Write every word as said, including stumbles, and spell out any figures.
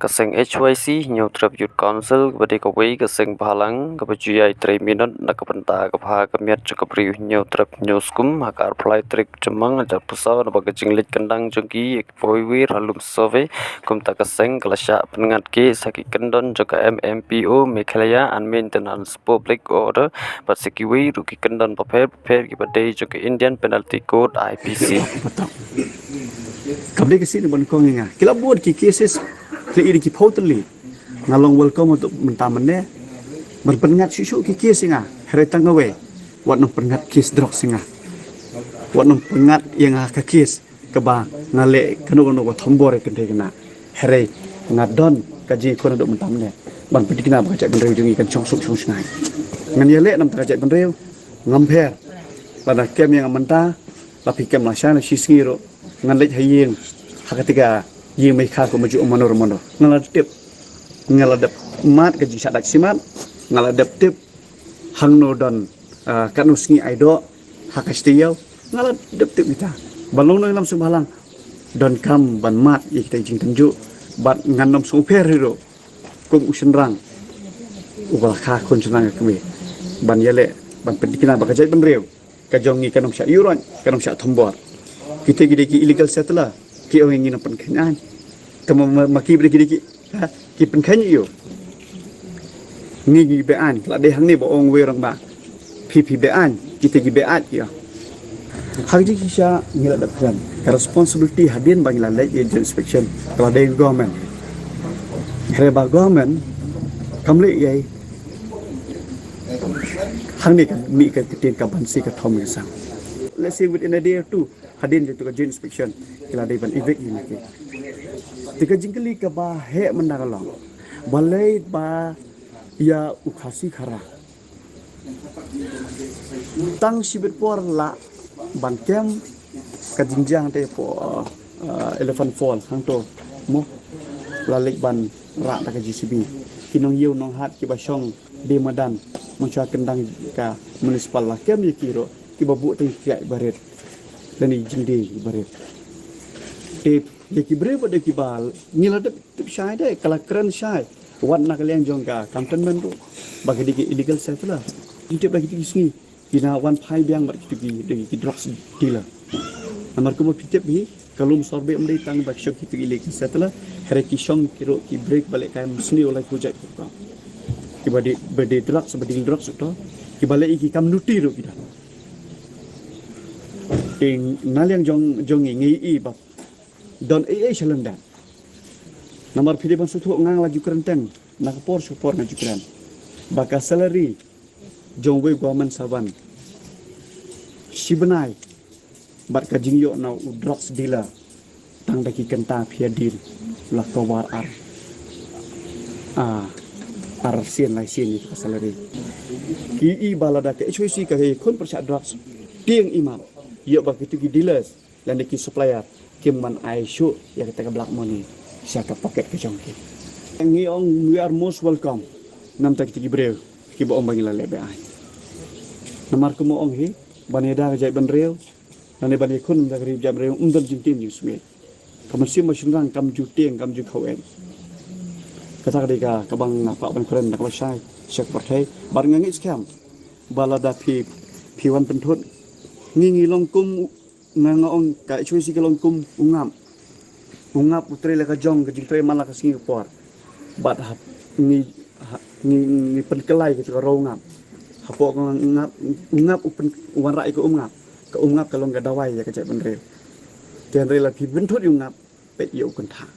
Ka seng H Y C Hynñiewtrep Youth Council kaba dei kawei ka seng bhalang kaba ju ïai trei minot na ka bynta ka bha ka miat jong ka briew Hynñiewtrep Hynñiewskum ha ka arphew lai tarik Jymmang hajar arphew saw, naba ka jingleit kyndang jong ki ïa ki poiwir ha lum survey. Kumta ka seng ka la shah pynngat case ha ki kyndon jong ka M M P O Meghalaya Unmaintenance Public Order bad sa kiwei ruh ki kyndon bapher bapher kiba dei jong ka Indian Penalty Code, I P C. Kam dei ka sien ban kong ïa nga. Ki la bud ki cases, ki la ïa ki phew tylli. Nga long welcome to mynta mynne. Ban pynngat shuh shuh ki case ïa nga. Hynrei tang kawei, wat nang pynngat case drugs ïa nga. Wat nang pynngat ïa nga ka case kaba nga leh kano kano ka thombor ïa kynthei khynnah. Hynrei nga don ka jingïakhun haduh mynta mynne ban pynthikna ba ka jaitbynriew jong ngi kan shong suk shong shngaiñ. Ngan ïaleh namar ka jaitbynriew, ngam pher. Lada kem ïa nga mynta, la phi kem lashai na shi sngi ruh, ngan leit ha ïing, ha kata ka ïing meikha kumjuh mano mano. Nga la tip, nga la dep mad ka jingshah dait simat, nga la dep tip hangno don, ah, katno sngi ai doh ha ka shi taïew, nga la dep tip kita. Ban long nongïalam seng bhalang, donkam ban mad ïa kita ki jingtynjuh. Bad ngan nym sngewpher hi ruh kum u shynrang uba la kha khun shynrang ka kmie, ban ïaleh ban pynthikna ba ka jaitbynriew ka jong ngi kan nym shah ïuhroit, kan nym shah thombor. Kita ki dei ki illegal settler, ki ong ngi nang pynkheiñ aiñ. Te ma, ma, ma ki ba dei ki dei ki, ha, ki pynkheiñ ïa u. Ngi ngi beh aiñ, la dei hangne ba ong wei rangbah, phi phi beh aiñ, kita ki beh aiñ ïa. Ha ka jingshisha ngi la dep kren, ka responsibility hadien ba ngi la leit ïa joint inspection ka la dei government. Hynrei ba government kam leh ei ei. Hangne ka mih ka ktien ka ban si ka thom ka sang. Let's say within a day or two, hadien jong ka joint inspection ki la dei ban evict ïa ki. Te ka jingkylli kaba heh mynta ka long, balei ba ïa u Khasi Khara tang shibit por lah ban kem ka jingjia te hapoh, uh, Elephant Fall hangto, mo, la leit ban rah da ka J C B. Ki nongïew nonghat kiba shong die madan mynshuwa kyndang ka municipal la kem ïa ki ruh, kiba buh tang ki kiai barit lane jingdie barit. Te ïa ki briew ba dei kiba ngi la dep tip shai de, ka la kren shai wat na ka liang jong ka cantonment ruh ba ki dei ki illegal settler. Ngi tip ba ki dei ki sngi ki na wan phai biang bad ki, ki, ki, ki drugs dealer. Namar kumba phi tip hi, ka lum Sorbeh ym dei tang ba ki shong ki tu illegal settler, hynrei ki shong ki ruh ki break ba lehkai mynsngi u lai phew jait ki rukom. Kiba dei, ba dei drugs, ba dei drugs to, kiba leh ïa ki kam nuti ruh ki don. Te na liang jong, jong ngi ngi i ba don ei ei sha lyndet. Namar phi dei ban sngewthuh nga la ju kren teng na ka por sha ka por nga ju kren ba ka salary jong wei government servant shi bnai bad ka jingïoh na u drugs dealer tang da ki kynta phi ïa deal la ka war ar, ah, ar sien lai sien ïa ka salary. Ki i ba lada ka H Y C ka ïakhun pyrshah drugs, tieng i map ïoh ba kitu ki dealers lane ki supplier kim man ai shuh ïa kata ka black money sha ka pocket ka jong ki. Ngi ong we are most welcome namar kita ki briew kiba ong ba ngi la leh be-aiñ. Namar kumba ong hi, ban ïada ka jaitbynriew lane ban ïakhun da ka ri jaitbynriew ym don jingtieng jingsmit. Ka mynsiem ba shynrang kam ju tieng, kam ju khaw-eit. Kata ka dei ka, kaba nga kwah ban kren da kaba shai sha ka pyrthei. Bad nga ngeit skhem ba lada phi, phi wan pynthut, ngi ngi long kum, nga nga ong ka H Y C ka long kum u ngap. U ngap u trei la ka jong ka jingtrei man la ka sngi ka por. Bad hap ngi, ha, ngi, ngi pynkylla ïa ka rau ngap. Hapoh ka ngap, u ngap u pyn, u wanrah ïa ka um ngap. Ka um ngap ka long ka dawai ïa ka jaitbynriew. Te hynrei la phi pynthut ïa u ngap, peit ïa u kynthah.